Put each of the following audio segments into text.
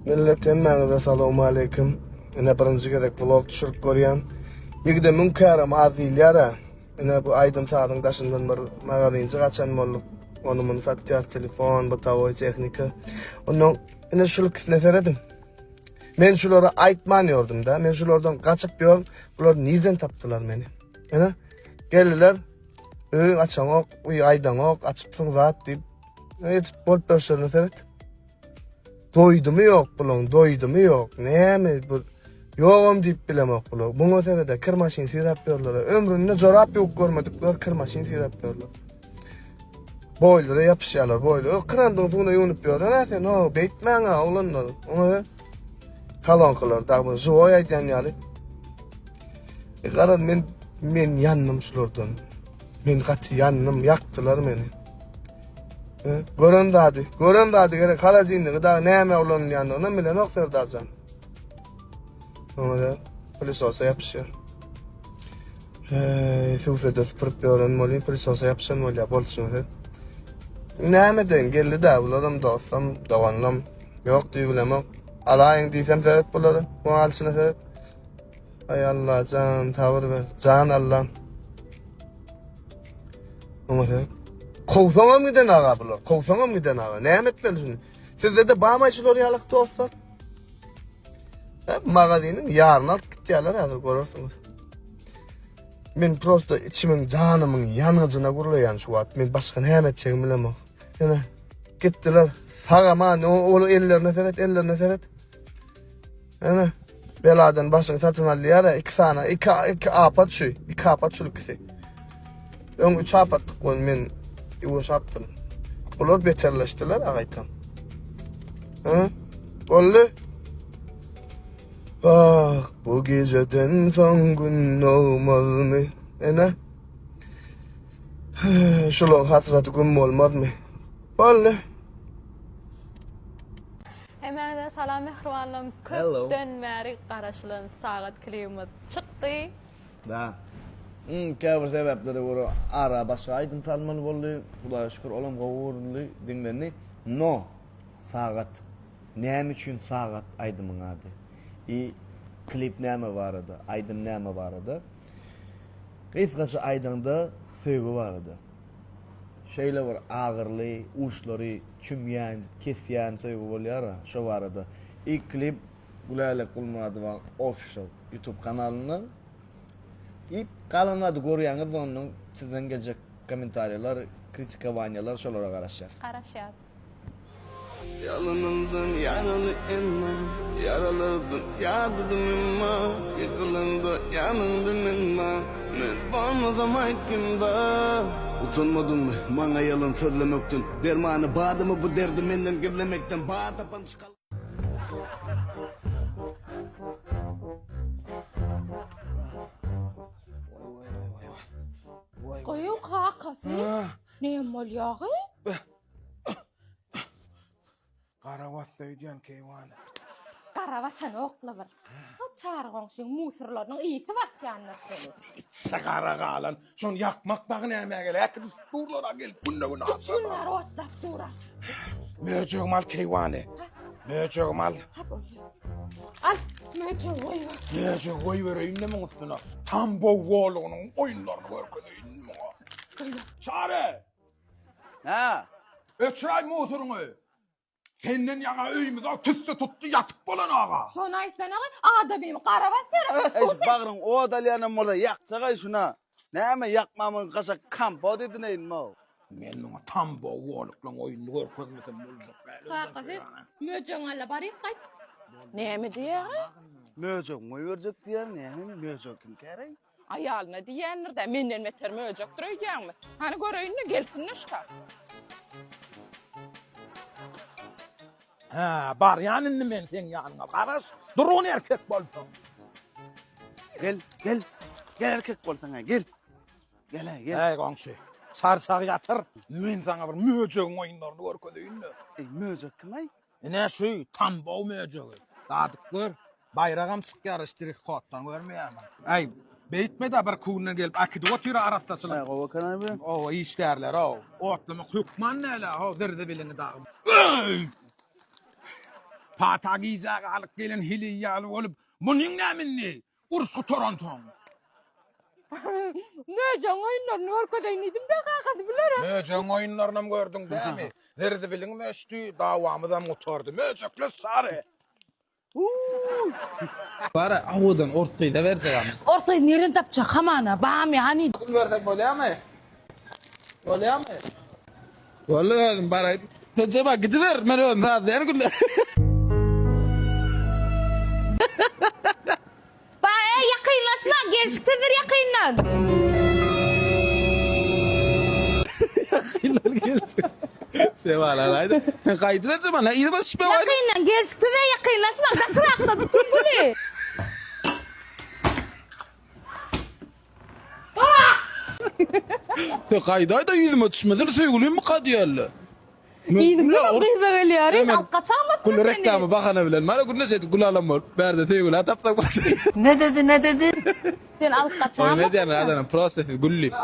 Millet hemmäňize salowmaleýkim. Ine birinji gezek vlog düşürip görýän. Ýigide müň kärem az diýilýär-ä. Ine bu aýdym-sazyň daşyndan bir magazinjik açan bolduk. Ony muny satýas, telefon, bytawoý tehnika. Ondan ine şul ikisine serediň. Men şulara aýtman ýördüm-de. Men şulardan gaçyp ýörün. Bular nirden tapdylar meni? Ine geldiler. Öý açaňok, uý aýdaňok, açypsyň zat diýip. Edip bolup ýörşlerine seret. Doýdumy ýok bulaň, doýdumy ýok. Näme bu? Ýogam diýip bilemok bular. Muňa serede kir maşyn süýräp ýörler. Ömründe jorap ýuwup görmedikler kir maşyn süýräp ýörler. Boýlara ýapyşýarlar, boýlara. O krandyň suwuna ýuwnup ýörler. Ha sen, o beýtmäň ha oglanlar. Oňa kolonkalar dagy žiwoý aýdýan ýaly. E, garaz men men ýandym şulardan. Men gaty ýandym, ýakdylar meni. Gören zady, gören zady gerek. Holodilnigi dagy näme ulanylýandygyny bilenok Serdarjan. Oňa plysosa ýapyşýar. Hey, suwsada süpürip ýören bolýar, plysosa ýapyşan bolýar, bolsun. Näme edeýin, geldi da, bularam dostum, doganlam. Ýok diýip bilemok. Alaýyň diýsem seret bulary, bu alşyna seret. Aý Allajan sabyr ber. Jan Allam. Oňa sen. Kowsaňam giden aga bular. Kowsaňam giden aga. Näme etmeli şuny? Sizde-de barmy şular ýaly dostlar? Hä, magaziniň ýaryny alyp gitýärler häzir görersiňiz. Men prosto içimiň, janymyň ýangyjyna gürleýän şu wagt. Men başga näme etjegimi bilemok. Ene gitdiler. Sag aman, ol ellerine seret, ellerine seret. Ene, beladan başyňy satyn alýar, iki sany, iki, iki apat şu, iki apat şu ikisi. Öň üç apatdyk we men ýuwaşapdym. Bular beterleşdiler agaýtam. Hä? Boldy. Ah, bu geceden soň gün dogmazmy? Ene. Şulaň hasraty gün bolmazmy? Boldy. Hemmäňize salam mähribanlarym köpden bäri garaşylan sagat klibimiz çykdy. Da. Hmm, käbir sebäplere görä ara başga aýdym salmaly boldy. Hudaýa şükür olam gowy görüldi, diňlendi. No, sagat. Näme üçin sagat aýdymyň ady? I klip näme barada? Aýdym näme barada? Gysgaça aýdaňda söýgi barada. Şeýle bir agyrly, uçlary çümýän, kesýän söýgi bolýar-a, şo barada. Ilk klip Gülälek Gulmyradowaň official YouTube kanalynda. I galan zady görýäňiz ondan sizden geljek kommentariýalar, kritikowaniýalar şolara garaşýas. Garaşýas. Ýalanyňdan ýaraly emma, Ýaralardan ýadadym emma, Ýykylaňda ýanyňda men bar, Men bolmasam aýt kim bar? Utanmadyňmy maňa ýalan sözlemekden, Dermany bardymy bu derdi menden gizlemekden, Bar tapan çykal. Goýuň kakasy. Näme bolýagy? Gara basdy öýdýän keýwany. Gara basanokla bir. O çary goňşyň musurlarynyň ysy basýandyr seni. Içse gara galan. Şony ýakmak dagy nämä gerek? Äkidişip durlar-a gelip günde-gün Üç gün bäri otlap dur-a. Möjegimi al keýwany. Möjegimi al. Ha bolýar. Al, möjegi goýber. Möjegi goýbereýin-de muň üstüne. Tam gowgalygynyň oýunlaryny görkezeýin muňa. Çary! Hä? Öçüräý musuryňy. Senden ýaňa öýümize tüsse tutdy ýatyp bolan aga. Şony aýtsana adamymy gara basýar öz Eý şu bagryň ot alýanam bolsa ýakjagaý şuna. Näme ýakmamyň gaşak kompot edineýinmi-ow. Men muňa tam bowulyklaň oýnuny görkezmesem boljak däl. Kakasy möjegiň alla baryp gaýt. Näme diýýär? Möjegiň goýberjek diýýär, näme möjek kimkäreý? Aýalyna diýýändir-dä, menden beter möjekdir öýdýäňmi? Hany göreýin-de, gelsin-de şka. Hä, barýan indi men seň ýanyňa, garaş, durgun erkek bolsaň. Gel, gel, gel erkek bolsaň-a, gel. Gel-ä, gel. Äý, goňşy, çarşagy ýatyr, men saňa bir möjegiň oýunlaryny görkezeýin-de. Eý, möjek kim-aý? Ine şu Tambow möjegi. Dadyp gör. Baýragam çykýar ştrih koddan görmeýärmiň? Äý, beýtme-de bir günden gelip äkidip otyr arassaçylyk. Äý, gowy eken aý bu. Owa, işgärler-ow. Otlamak hökman däl-ä, how, zir-zibiliňi dagy. Öý! Pata gijä galyp gelen heleý ýaly bolup, munyň näme indi? Uruş gutaransoň. Möjegiň oýunlaryny görkezeýin diýdim-de kakasy bulara. Möjegiň oýunlarynam gördüň dämi? Zerzibiliň möçdi, dawamyzam gutardy. Möjekli sary. Bara owadan ors gyza berjek ama. Ors gyzy nirden tapjak hamana? Bamy hany? Gül bersem bolýamy? Bolýamy? Boldy özüm baraýyn. Sen Jema gidiber, men özüm sazlaýan güller. Ba ey ýakynlaşma, gelşiksizdir ýakyndan. Ýakyndan gelşik. Jema aýdy. Sen gaýdyber Jema, ne yzyma düşme goý. Ýakyndan gelşiksiz ýakynlaşma, daşrakda tutun güli. Sen gaýdaýda ýüzüme düşmesene söýgülimmi diýerler. Yzymdan gyzlar gelýär, alyp gaçamatmy Gül reklama bahana bilen. Mana günde şeýdip gül alan bolup, bärde söýgüli tapsak bolsa. Ne dedi, ne dedi? Sen alyp gaçamatmy? Oýun edýän adam prosta siz gül diýip.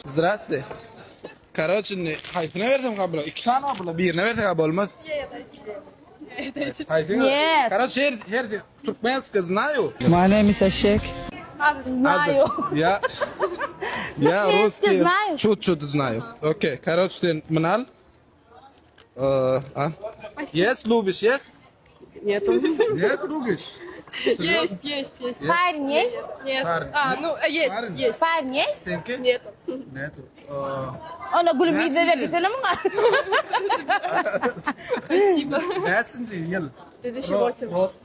Zdrasti. Karoç indi haýsyna bersem kabul? Iki sany bar bular, birine bersek bolmaz. Haýsyňa? Нет. Karoç her her Türkmenski znayu. My name is Ashek. Знаю. Я Я Туркменский русский знаю. чуть-чуть знаю. Okey, karoç sen muny al. Ee, a? Yes, любишь, yes? Нету. Нет, любишь. Есть, есть, есть. Парень есть? Нет. Парень. А, ну, есть, Парень. есть. Парень есть? Seňki? Нету. Нету. Ee, Ona gülüm Näçinji ýüzüne ýyl? berdi muňa. Спасибо. Näçinji ýyl? 2008. Rost.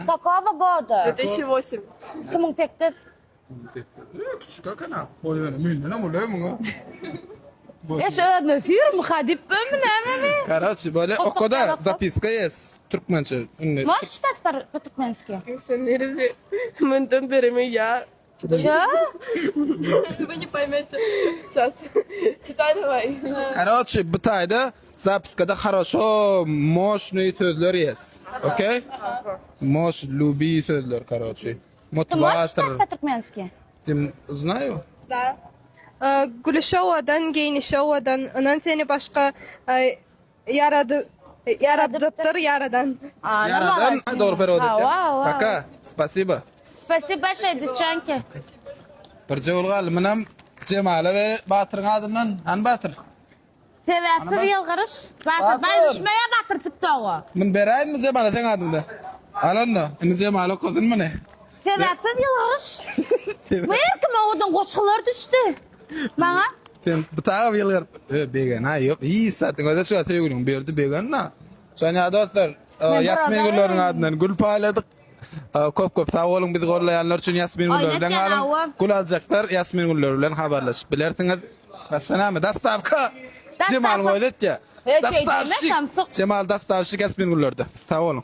Какого года? 2008. 2008. Ee, Küçük akana. Koy öne. Menden ama uly muňa. Eş özüne süýr muha diýip ömü näme mi? Karaçi böyle Otok okoda ýalakda. zapiska yes. Türkmençe. Indi. Можешь читать по- по-туркменски? Menden berimi я. Чё? Вы не поймете. Сейчас. Читай давай. Karaçi bu taýda zapiskada хорошо мощный sözler yes. Okey? Moş lubi sözler karaçi. Ты можешь Motivator. читать по-туркменски? Tim знаю. Da. Gülüşi owadan, geýnişi owadan, ynan seni başga ýarady ýaradypdyr ýaradan. A, Yaradan normalno. doğru perewod Hawa, etýär. hawa. Пока. Spasiba. Spasibo большое, девчонки. Birje gül galdy. Munam Jemala ber Batyryň adyndan. Hany Batyr? Sebäpsiz ýylgyryş. Batyr, baý düşmeýär Batyr TikToga. Muny beräýinmi Jemala seň adyňda? Al onda. Indi Jemala okasyn muny. Sebäpsiz ýylgyryş. Bu her kim owadan goşgular düşdi. Maňa. Sen bu taýa ýylgyryp, e, begen ha ýok. Iý satyň öde şu söýgüliň berdi begen na. Şoňa dostlar, e, Ýasmin gülleriň adyndan gül paýladyk. E, Köp köp sag boluň bizi gollaýanlar üçin Ýasmin gülleri bilen galyň. Gül aljaklar Ýasmin gülleri bilen habarlaşyp bilersiňiz. Başga näme? Dastavka. Jemalyň özi etýär. Dastavşik. Jemal dastavşik Ýasmin güllerde. Sag boluň.